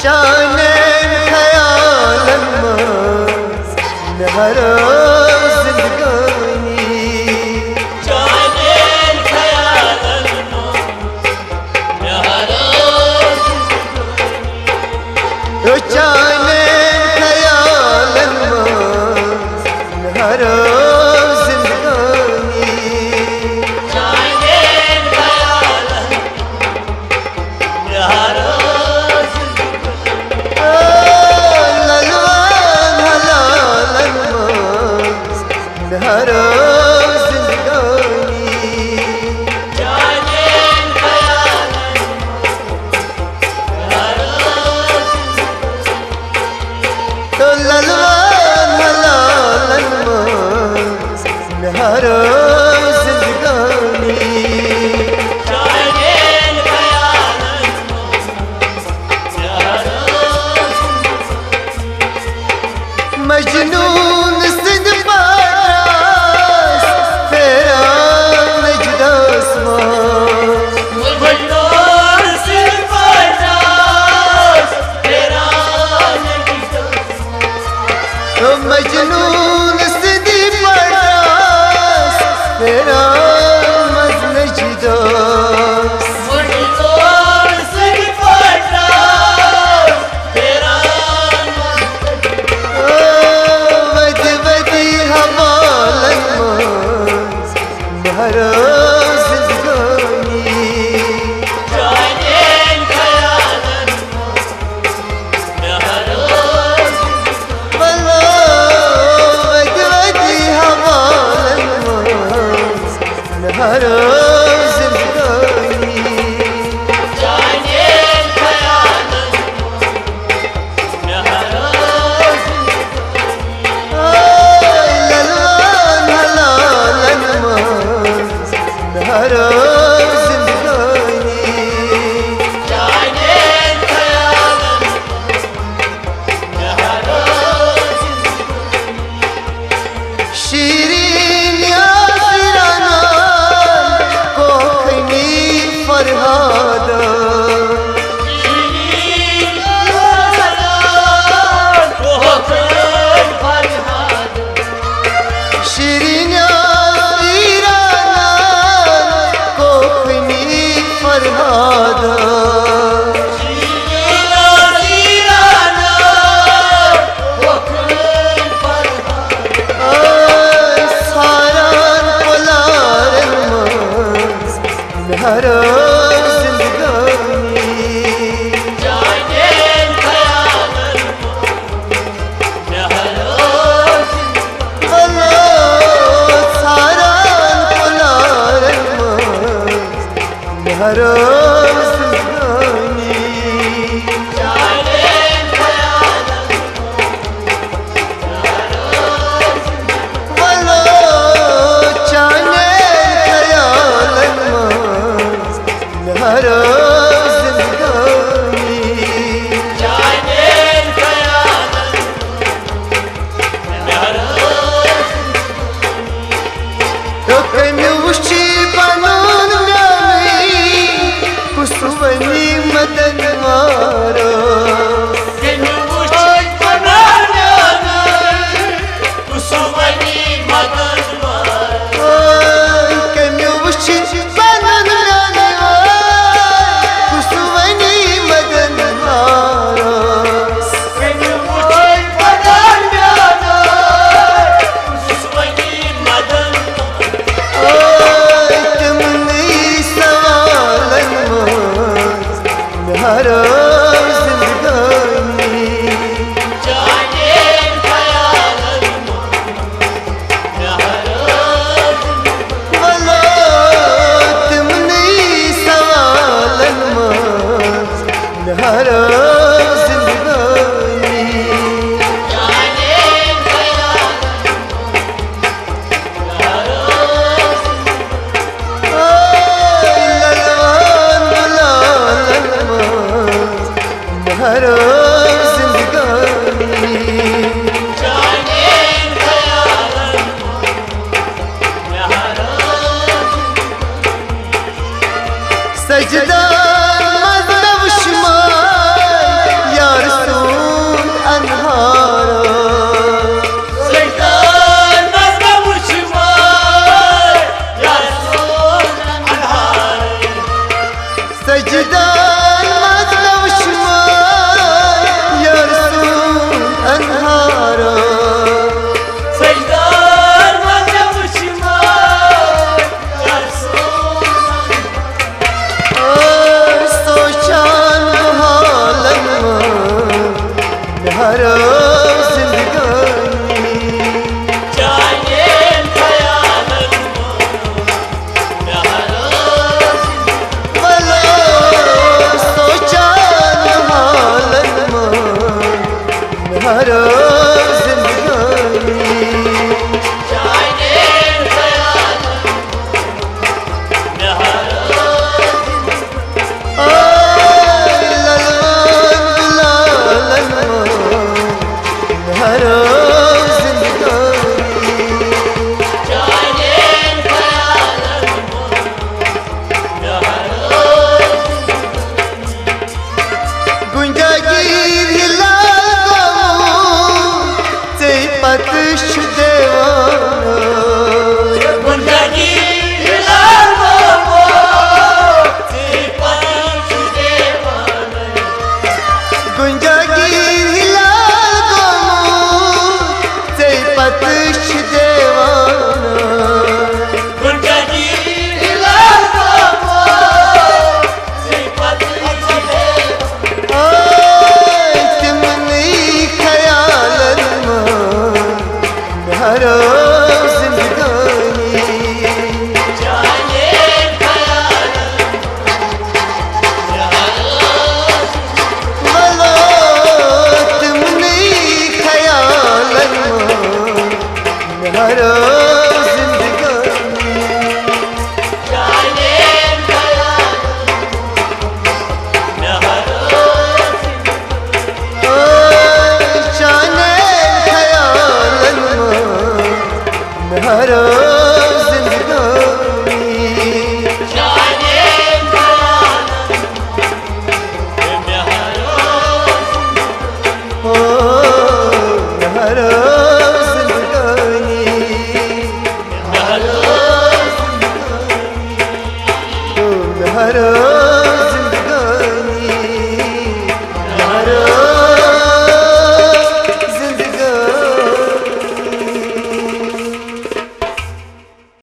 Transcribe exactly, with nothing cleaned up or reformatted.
چانٮ۪ن خیالن منٛز مےٚ ہرٲو زندگٲنی۔ چانٮ۪ن خیالن منٛز مےٚ ہرٲو زندگٲنی۔ او چانٮ۪ن خیالن منٛز مےٚ ہرٲو زندگٲنی۔ چانٮ۪ن خیالن للوان حلالن منٛز مےٚ ہرٲو زندگٲنی۔ تہٕ للوان حلالن منٛز مےٚ ہرٲو زندگٲنی۔ مجنون سٕنٛدۍ پٲٹھۍ ٲس پھیران نجدس منٛز۔ مجنون سٕنٛدۍ پٲٹھۍ ٲس پھیران نجدس منٛز۔ مجنون سٕنٛدۍ پٲٹھۍ ٲس پھیران نجدس۔ مجنون سٕنٛدۍ پٲٹھۍ ٲس پھیران۔ او، ودِ ودِ حوالن منٛز مےٚ ہرٲو زندگٲنی۔ چانٮ۪ن خیالن منٛز مےٚ ہرٲو زندگٲنی۔ ولو، ودِ ودِ حوالن منٛز مےٚ ہرٲو زندگٲنی۔ چانٮ۪ن خیالن منٛز مےٚ ہرٲو زندگٲنی۔ آے للوان حلالن منٛز مےٚ ہرٲو زندگٲنی۔ چانٮ۪ن خیالن منٛز مےٚ ہرٲو زندگٲنی۔ شیرین یاسرانہ کوکھنی فرہاد۔ شیرین یاسرانہ کوکھنی فرہاد۔ آے ساران پلارن منٛز مےٚ ہرٲو زندگٲنی۔ چانٮ۪ن خیالن منٛز مےٚ ہرٲو زندگٲنی۔ ولو ساران پلارن منٛز مےٚ ہرٲو زندگٲنی۔ چانٮ۪ن خیالن ولو چانٮ۪ن خیالن منٛز مےٚ ہرٲو زندگٲنی۔ چانٮ۪ن خیالن منٛز مےٚ ہرٲو زندگٲنی۔ تہٕ کٔمۍ وٕچھی پنُن میٛانٕے کُس وَنہِ مدن وارو۔ کٔمۍ وٕچھی پنُن میٛانٕے کُس وَنہِ مدن وارو۔ کٔمۍ وٕچھی پنُن میٛانٕے کُس وَنہِ مدن وارو۔ کٔمۍ وٕچھی پنُن میٛانٕے کُس وَنہِ مدن وارو۔ آے تِمنٕے سوالن منٛز مےٚ ہرٲو زندگٲنی۔ چانٮ۪ن خیالن منٛز مےٚ ہرٲو۔ ہر زندگانی۔ او، چانٮ۪ن خیالن منٛز مےٚ ہر زندگانی۔ او، مےٚ ہر زندگانی۔ او، مےٚ ہر